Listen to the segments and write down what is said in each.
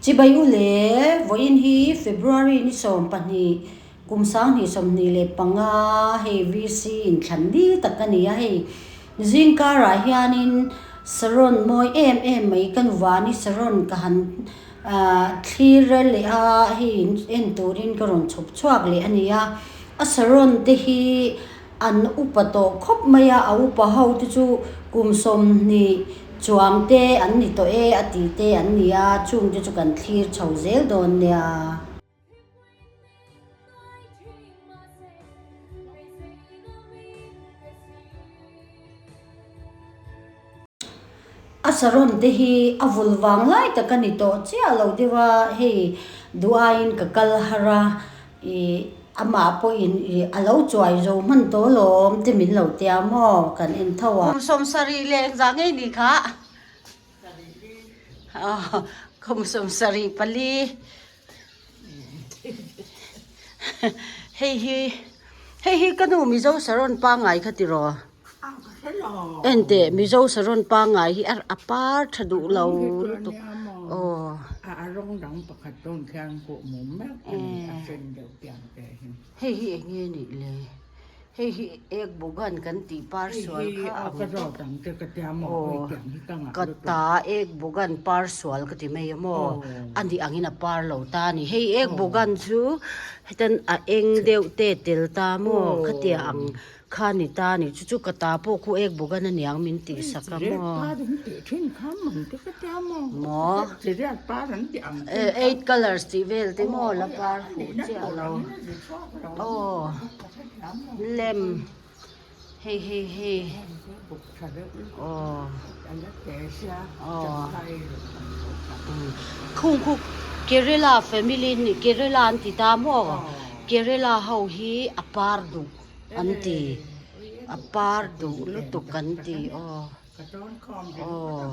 Chibai u le, vawiin hi February ni 12 kum 2025 hei VC inthlan ni tak a ni a, hei zingkarah hianin saron mawi em em mai ka nuvani saron ka han thlir leh a, hei en turin ka rawn chhawp chhuak leh a ni a, a saron te hi An upa tawh khawp mai a, a upa ho te chu kum 20 chuang te an ni tawh e a tih te an ni a, chung te chu kan thlir chho zel dawn nia. A saron te hi a vul vang lai tak a ni tawh chiah lo deuh a, hei duh aiin ka kal har a, ih amah pawhin ih a lo chuai zo hman tawh alawm te min lo tia maw kan en tho a. Kum 70 leh engzah ngei ni kha? Kum 74. Hei hi hei hi ka nu Mizo saron pangngai kha tiraw? Enteh Mizo saron pangngai hi a par tha duh lo lutuk aw. Hei hi eng nge nih le? Hei hi ek bugan kan tih par sual kha ang aw ka ta ek bugan par sual ka ti mai a maw a nih angin a par lo ta a ni hei ek bugan chu hetan a eng deuh te tel ta maw khatia ang kha ni ta a ni chu chu ka ta pawh khu ek bugan a niang min tih sak a maw maw eight colours tih vel te maw la par fuh chiah lo aw. Lem hei hei hei aw aw khung khu Kerala family ni Kerala an ti ta maw Kerala ho hi a par duh an ti a par duh lutuk an ti aw aw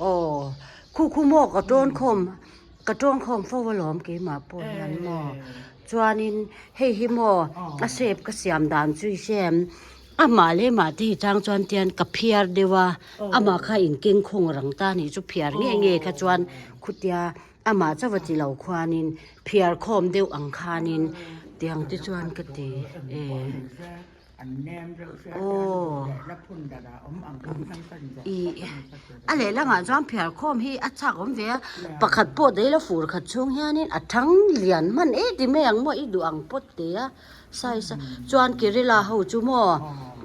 aw khu khu maw ka tawn khawm ka tawn khawm fo alawm keimah pawh hian maw. Chuanin hei hi maw a shape ka siam dan chu i hre em? Amah leh mah te hi chang chuan tian ka phiar deuh a, amah kha in keng khawng rang ta nih chu phiar nge nge kha chuan khutia amah chauh a ti lo khuanin phiar khawm deuh ang khanin tiang te chuan ka ti e. Aw ih a lehlamah chuan phiar khawm hi a chak awm ve a pakhat pawh daih la fur khat chhung hianin a thang lian hman em ti mai ang maw i duh ang pawt te a size a chuan kerela ho chu maw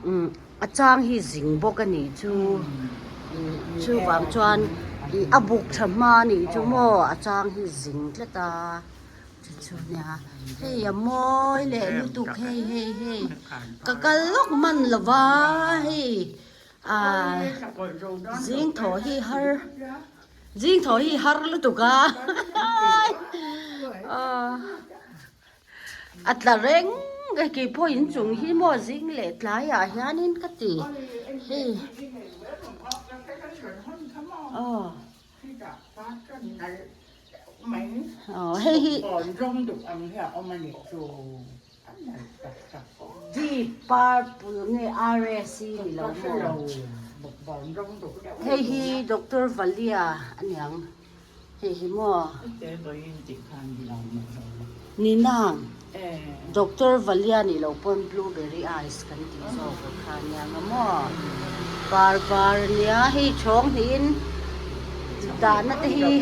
umm a chang hi zing bawk a nih chu chuvang chuan ih a buk tha hma a nih chu maw a chang hi zing tlat a. Chu chu nia hei a mawi leh lutuk hei hei hei ka kal lawk hman lo va hei ah zing thaw hi har zing thaw hi har lutuk a ah a tla reng a keipawh inchung hi maw zing leh tlaiah hianin ka ti hei aw. Aw hei hi Deep purple nge RSC ni lo maw hei hi Doctor Valia a niang hei hi maw ni nang Doctor Valia nih loh pawn blueberry ice kan tih zawk ang kha a nia nga maw par var a nia hei chhawng hnihin dahna te hi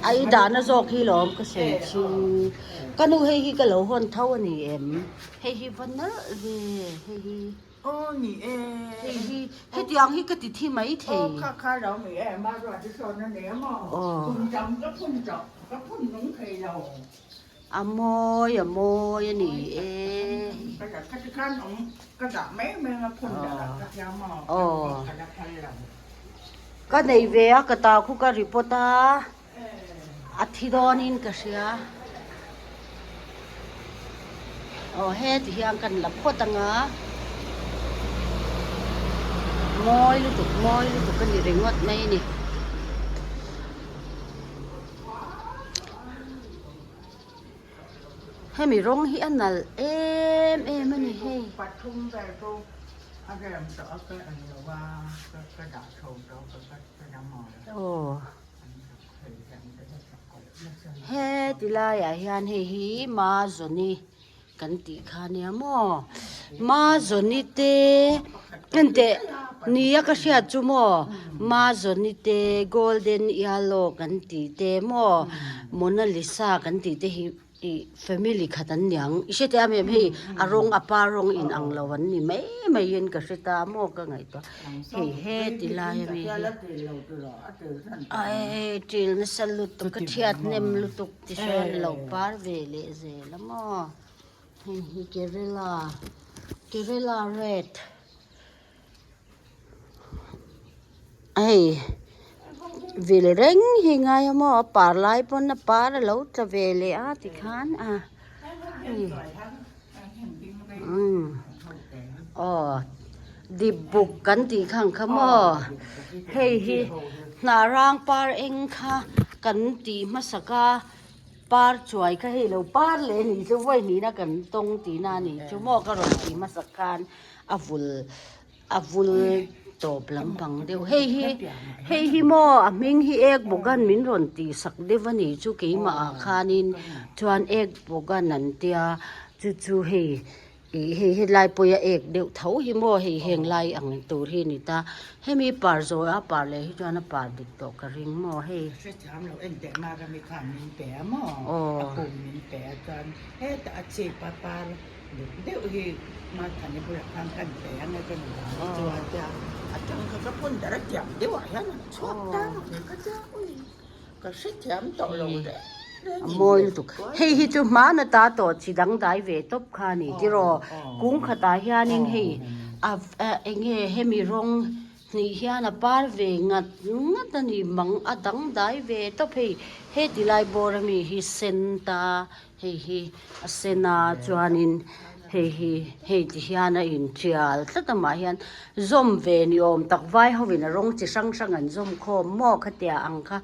a i dahna zawk hi lawm ka sawi chu ka nu hei hi ka lo hawn tho a ni em hei hi va nalh ve hei hi. Aw ni e. Hei hi hetiang hi ka ti thi mai thei. Aw kha kha lo ni e, ma ruat i sawn a nei a maw? Aw. Kum tam ka phun tawh, ka phun nung thei lo. A mawi a mawi a ni e. Ka dah kha ti khan awm ka dah mai mai anga phun dah lah ka hria maw? Aw. Ka la phal lo. Ka nei ve a, ka ta khu ka report a, a thi dawnin ka hria. Aw heti hian kan la phawt anga mawi lutuk mawi lutuk a ni ringawt mai a ni. Hemi rawng hi a nalh em em a ni hei. Aw heti laiah hian hei hi mazawni kan tih kha nia maw mazawni te enteh nia ka hriat chu maw mazawni te golden yellow kan tih te maw monalisa kan tih te hi. Ih family khat an niang i hre teh a mem hei a rawng a pa rawng in ang lo an ni mai mai in ka hre ta maw ka ngaihtuah hei he ti lai ami hi ae til nasa lutuk ka thiat hnem lutuk ti sawn lo par ve leh zel a maw hei hi kerela kerela red. Hei vil reng hi ngai a maw a par lai pawn a par a lo tla ve leh a tikhan a hei umm aw dip buk kan tih kha ang kha maw hei hi hnah rang par eng kha kan tih hmasak a par chuai kha hei lo par leh a nih chu vawi hnihna kan tawng tihna a nih chu maw ka rawn tih hmasak khan. A vul a vul tawp lampang deuh hei hi hei hi maw a hming hi ek bawk an min rawn tih sak deuh a nih chu keimah ah khanin chuan ek bawk an an tia chu chu hei ih hei helai pawh a ek deuh tho hi maw hei heng lai ang tur hi a ni ta hemi par zawh a par leh hi chuan a par dik tawh ka ring maw hei. Deuh deuh hi Marthani bulah khan kan pe ang e ka nu hi chuan tia a tang kha ka phun dar a tiang deuh ah hian an chhuak ta ka tia ui ka hrethiam tawh lo reng reng A mawi lutuk hei hi chu hmana ta tawh chi dangdai ve tawp kha a ni tiraw kung khatah hianin hei a eng nge hemi rawng hnih hian a par ve ngat ngat a ni mang a dangdai ve tawp hei heti lai bawr ami hi sen ta Hei hi a sen a chuanin hei hi hei ti hian a intial tlat a mah hian zawm ve ni awm tak vai hovin a rawng chi hrang hrang an zawm khawm maw khatia ang kha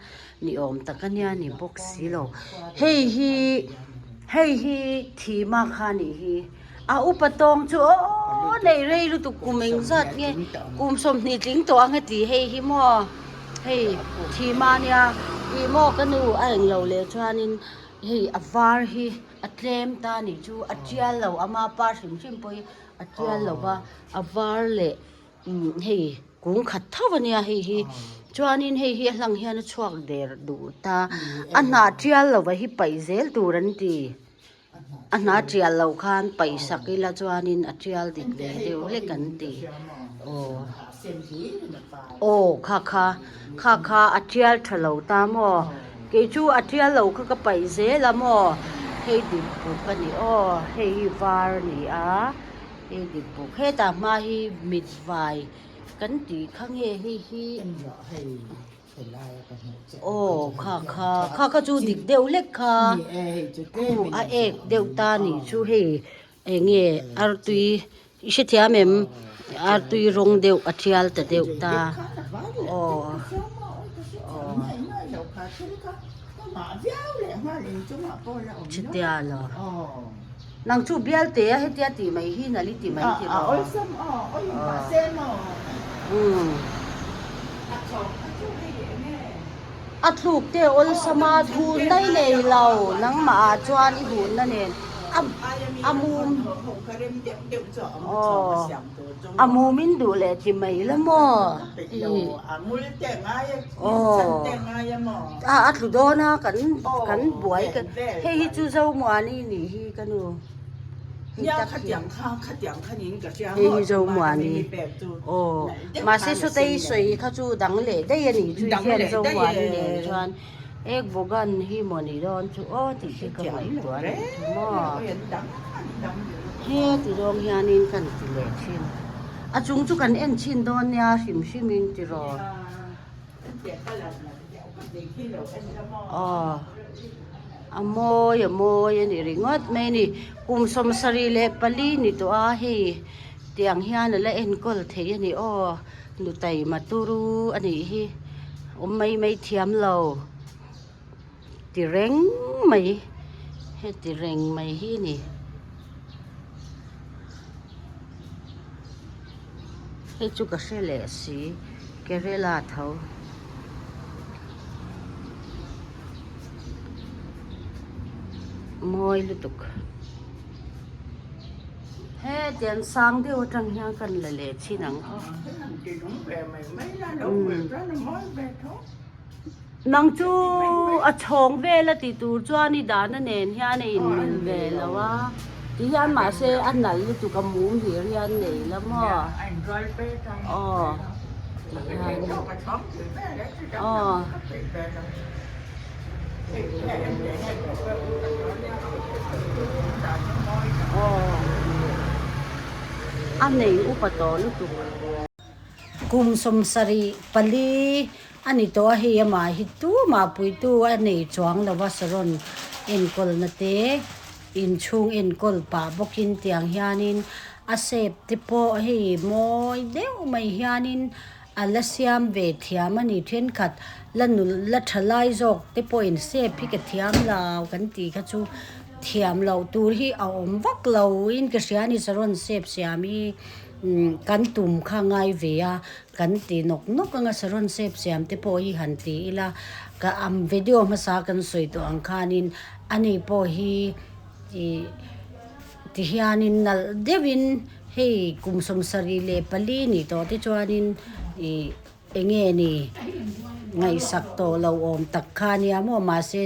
ni awm tak ania ni bawk si lo hei hi hei hi thima kha nih hi a upa tawng chu aww nei rei lutuk kum engzat nge kum 20 tling tawh ang a ti hei hi maw hei thima ania ih maw ka nu a englo leh chuanin. Hei a var hi a tlem ta nih chu a tial lo ama pa hrim hrim pawh hi a tial lo va a var leh hei kung khat tho a nia hei hi chuanin hei hi a hlang hian a chhuak der duh ta a hnah tial lo va hi paih zel tur an ti a hnah tial lo khan paih sak ila chuanin a tial dik ve deuh hlek an ti aw aw kha kha Kha kha a tial tha lo ta maw? Kei chu a tial lo kha ka paih zel a maw? Hei dik buk a ni aw, hei hi var a ni a, hei dik buk hetah hma hi mit vai kan tih kha nge hei hi aw kha kha kha kha chu dik deuh hlek kha khu a ek deuh ta nih chu hei Eng nge artui i hrethiam em artui rawng deuh a thial ta deuh ta aw aw chutia lo nang chu bial te a hetia tih mai hi nali ti mai ti rawh umm a thluk te awlsam a hun daih nei lo nangmah ah chuan i hunna nen. A mum aw a mum in duh leh ti mai la maw aw a a tlu dawn a kan kan buai hei hi chu Zomuani nih hi ka nu hei tak hi hei hi Zomuani aw mahse sawtei sawi kha chu dang leh daih a nih chu hian Zomuani nen chuan. Ek Bogan hi maw ni dawn chu aw tih hi ka ngaihtuah a nih chu maw. He ti zawng hianin kan ti leh thin. A chung chu kan en chhin dawn nia hrim hrimin tiraw. Aw a mawi a mawi a ni ringawt mai a ni. Kum 74 ni tawh a hei tiang hian a la enkawl thei a ni aw. Nutai maturu a nih hi awm mai mai thiam lo ti reng mai heti reng mai hi a ni. Hei chu ka hre leh si Kerela tho. Mawi lutuk. Hetiang sang deuh atang hian kan la leh chin ang aw. Nang chu a chhawng vel a ti tur chuan i dahna nen hian a inmil ve lo a, ti hian mahse a nalh lutuk a mum hlir hian nei la maw? Aw ti hian aw. Aw a nei upa tawh lutuk. Kum 74 a ni tawh a, hei amah hi tumah puitu a nei chuang lo va, saron enkawlna te inchhung enkawl pah bawkin tiang hianin a sep te pawh hei mawi deuh mai hianin a la siam ve thiam a ni. Thenkhat la nul la tha lai zawk te pawhin sep hi ka thiam lo kan tih kha chu thiam loh tur hi a awm vak lo in ka hria a ni saron sep siam hi. Kan tum kha ngai ve a, kan ti nawk nawk anga saron sep siam te pawh hi han ti ila, ka am video hmasa kan sawi tawh ang khanin ani pawh hi ih ti hianin nalh deuhin hei kum 74 nih tawh te chuanin ih Enge ni ngaihsak tawh lo awm tak kha nia maw mahse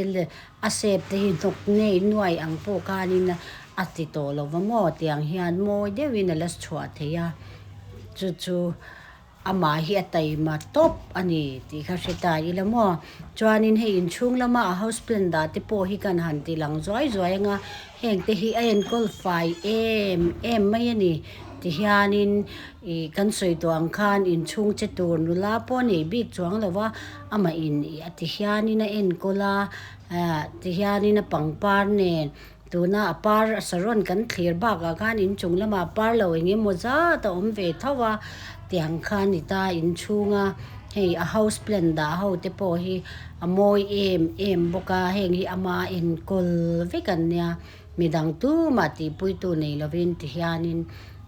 a sep te hi hnawk nei nuai ang pawh khanin a ti tawh lo va maw tiang hian mawi deuhin a la chhuah thei a chu chu amah hi a taima tawp a ni tih kha hre ta ila maw chuanin hei inchhung lama a house plant dah te pawh hi kan han ti lang zuai zuai anga heng te hi a enkawl fai em em mai a ni. Tihianin ih kan sawi tawh ang khan inchhung che tur nula pawh a nei bik chuang lo va, amah in ih a tihianin a enkawl a, ah tihianin a pangpar nen tuna a par a saron kan thlir bakah khan inchung lamah par lo eng emaw zat a awm ve tho a, tiang khan ni ta inchhunga hei a house plant dah ho te pawh hi a mawi em em bawk a, heng hi ama enkawl vek an nia. Midang tumah tihpuitu nei lovin ti hianin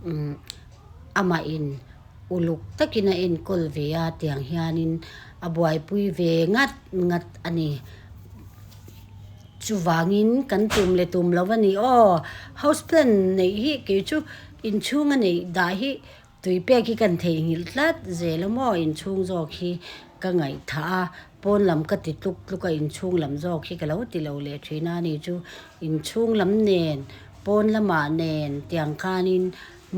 umm amah in uluk takin a enkawl ve a tiang hianin a buaipui ve ngat ngat a ni. Chuvangin kan tum leh tum lo a ni aw, house plant neih hi kei chu inchhunga neih dah hi Tui pek hi kan theihnghilh tlat zel a maw inchhung zawk hi ka ngaihthah a, pawn lam ka ti tluk tluk a inchhung lam zawk hi ka lo ti lo leh thin a ni chu inchhung lam nen pawn lamah nen tiang khanin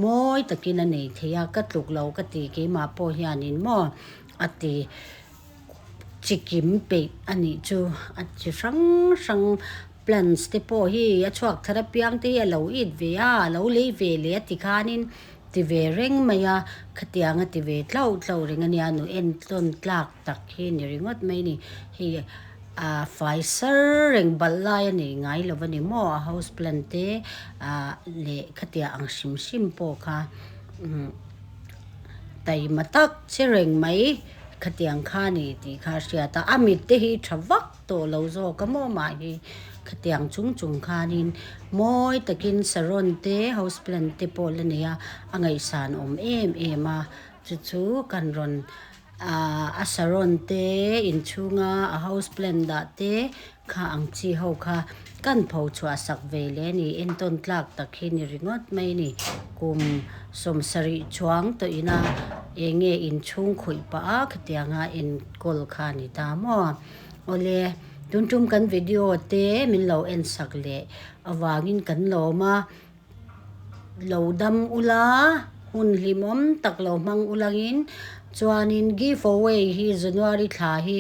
mawi takin a nei thei a ka tluk lo ka ti keimah pawh hianin maw a ti chikim peih a nih chu a chi hrang hrang plants te pawh hi a chhuak thar apiang te hi a lo it ve a a lo lei ve leh a ti khanin. Ti ve reng mai a, khatiang a ti ve tlauh tlauh reng a nia, nu entawn tlak tak hi ni ringawt mai a ni. Hei ah fai sar reng balh lai a nei ngai lo a ni maw, a house plant te ah leh khatiang ang hrim hrim pawh kha umm taima tak che reng mai khatiang kha a ni tih kha a hriat a, a mit te hi tha vak. Tawh lo zawk a maw mah hi khatiang chung chung khanin mawi takin saron te house plant te pawh la nei a a ngaihsan awm em em a chu chu kan rawn ahh a saron te inchhunga a house plant dah te kha ang chi ho kha kan pho chhuah sak ve leh a ni entawn tlak tak hi ni ringawt mai a ni kum 70 chuang tawh ina eng nge inchhung khawih pah a khatianga enkawl kha a ni ta maw. Awle, tun tum kan video te min lo en sak leh avangin kan lawm a, lo dam ula, hun hlimawm tak lo hmang ulangin chuanin give away hi January thla hi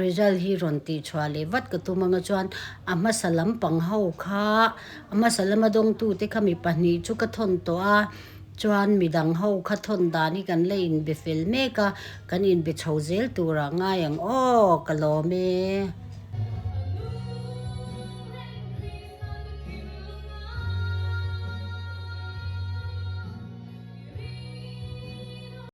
result hi rawn tih chhuah leh vat ka tum anga chuan a hmasa lampang ho kha a hmasa lama dawngtute kha mi pahnih chu ka thawn tawh a. Chuan midang ho kha thawn dan hi kan la inbe fel mek a, kan inbe chho zel turah ngai ang aw, ka lawm e.